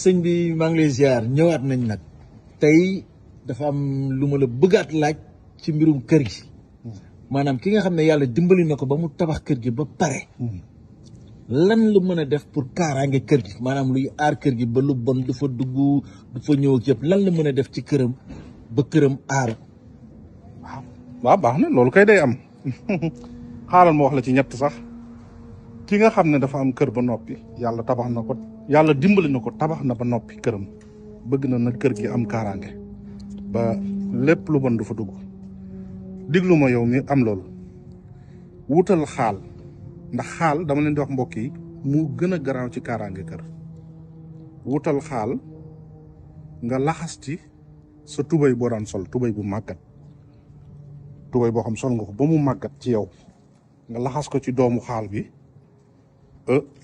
sëñ bi maa ngi lay ziar ñëwaat nañ nag tey dafa am lu ma la bëggaat laaj ci mbirum kër gi maanaam ki nga xam ne yàlla dimbali na ko ba mu tabax kër gi ba pare lan la mën a def pour kaaraange kër gi maanaam luy aar kër gi ba lu bon du fa dugg du fa ñëw ak yëpp lan la mën a def ci këram ba këram aaru. waaw baax na loolu kay day am xaaral ma wax la ci ñett sax ki nga xam ne dafa am kër ba noppi yàlla tabax na ko yàlla dimbali na ko tabax na ba noppi këram bëgg na nag kër gi am kaaraange ba lépp lu bon du fa dugg diglu ma yow mi am loolu wutal xaal ndax xaal dama leen di wax mbokk yi mu gën a garaaw ci kaaraange kër wutal xaal nga laxas ci sa tubay boo daan sol tubay bu màggat tubay boo xam sol nga ko ba mu màggat ci yow nga laxas ko ci doomu xaal bi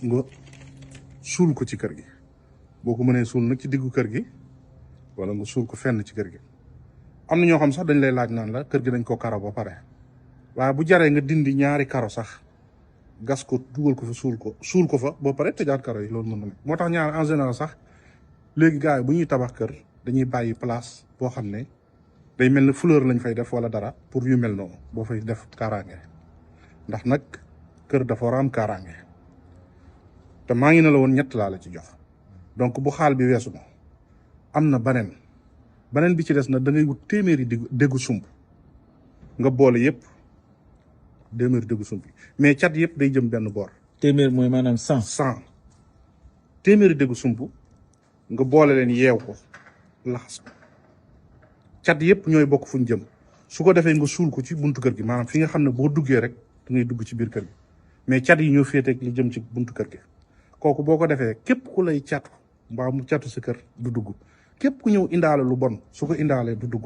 nga suul ko ci kër gi boo ko mënee suul nag ci diggu kër gi wala nga suul ko fenn ci kër gi am na ñoo xam sax dañ lay laaj naan la kër gi dañ ko karo ba pare waaye bu jaree nga dindi ñaari karo sax gas ko dugal ko fa suul ko fa boo pare tëjaat karo yi loolu mën na nekk moo tax ñaar en général sax léegi gars yi bu ñuy tabax kër dañuy bàyyi place boo xam ne day mel ne fleur lañ fay def wala dara pour yu mel noonu boo fay def kaaraange ndax nag kër dafa war a am kaaraange te maa ngi ne la woon ñett laa la ci jox donc bu xaal bi weesu ma am na beneen bi ci des na da ngay wut téeméeri déggu sump nga boole yëpp téeméeri déggu sump mais cat yëpp day jëm benn boor. téeméer mooy maanaam 100 téeméeri déggu sump nga boole leen yeew ko laxas ko cat yëpp ñooy bokk fu ñu jëm su ko defee nga suul ko ci buntu kër gi maanaam fi nga xam ne boo duggee rek da ngay dugg ci biir kër gi mais cat yi ñoo féeteeg li jëm ci buntu kër gi kooku boo ko defee képp ku lay catu mbaa mu catu sa kër du dugg képp ku ñëw indaale lu bon su ko indaalee du dugg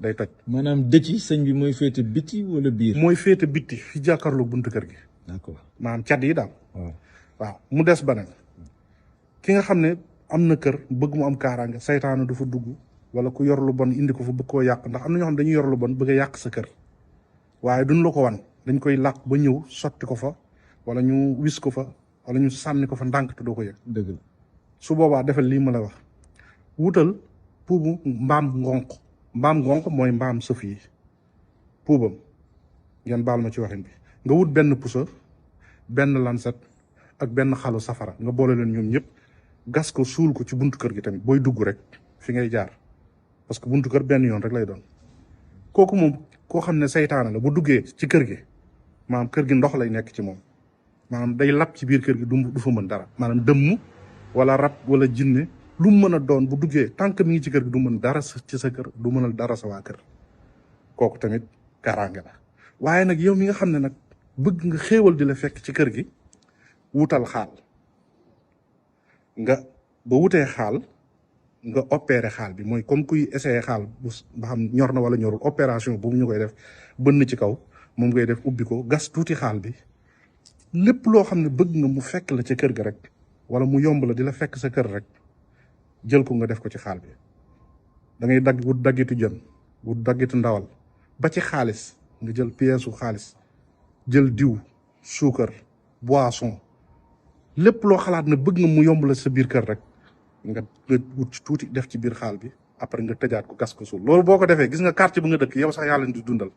day toj. maanaam dëcc sëñ bi mooy féete biti wala biir. mooy féete bitti fi jàkkaarloo buntu kër gi. d'accord maanaam cat yi daal. waaw mu des beneen ki nga xam ne am na kër bëgg mu am kaaraange saytaana du fa dugg wala ku yor lu bon indi ko fa bëgg koo yàq ndax am na ñoo xam dañuy yor lu bon bëgg a yàq sa kër waaye duñ la ko wan dañ koy làq ba ñëw sotti ko fa wala ñu wis ko fa wala ñu sànni ko fa ndànk te doo ko yëg. dëgg la su boobaa defal lii ma la wax wutal puubu mbaam ngonq mooy mbaam sëf yi puubam ngeen baal ma ci waxin bi nga wut benn pusa benn lanset ak benn xalu safara nga boole leen ñoom ñëpp gas ko suul ko ci buntu kër gi tamit booy dugg rek fi ngay jaar parce que buntu kër benn yoon rek lay doon kooku moom koo xam ne saytaana la bu duggee ci kër gi maanaam kër gi ndox lay nekk ci moom maanaam day lap ci biir kër gi du fa mën dara maanaam dëmm wala rab wala jinne lu mu mën a doon bu duggee tànk mi ngi ci kër gi du mën dara ci sa kër du mënal dara sa waa kër kooku tamit kaaraange la waaye nag yow mi nga xam ne nag bëgg nga xéewal di la fekk ci kër gi wutal xaal nga ba wutee xaal nga opéré xaal bi mooy comme kuy essayé xaal bu ba xam ñor na wala ñorul opération bu ñu koy def bënn ci kaw moom ngay def ubbi ko gas tuuti xaal bi lépp loo xam ne bëgg nga mu fekk la ca kër ga rek wala mu yomb la di la fekk sa kër rek jël ko nga def ko ci xaal bi da ngay wut daggitu jën wut daggitu ndawal ba ci xaalis nga jël pièce xaalis jël diw suukar boisson lépp loo xalaat ne bëgg nga mu yomb la sa biir kër rek nga wut ci tuuti def ci biir xaal bi après nga tëjaat ko gas ko suul loolu boo ko defee gis nga quartier bu nga dëkk yow sax yaa leen di dundal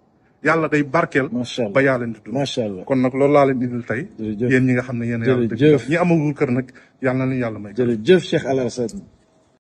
yàlla day barkeel ba yaa leen di dundal macha allah kon nag loolu laa leen indil tey yéen ñi nga xam ne yéen yàlla dëkk ñi amagul kër nag yàlla na leen yàlla may jërëjëf Cheikh Alassane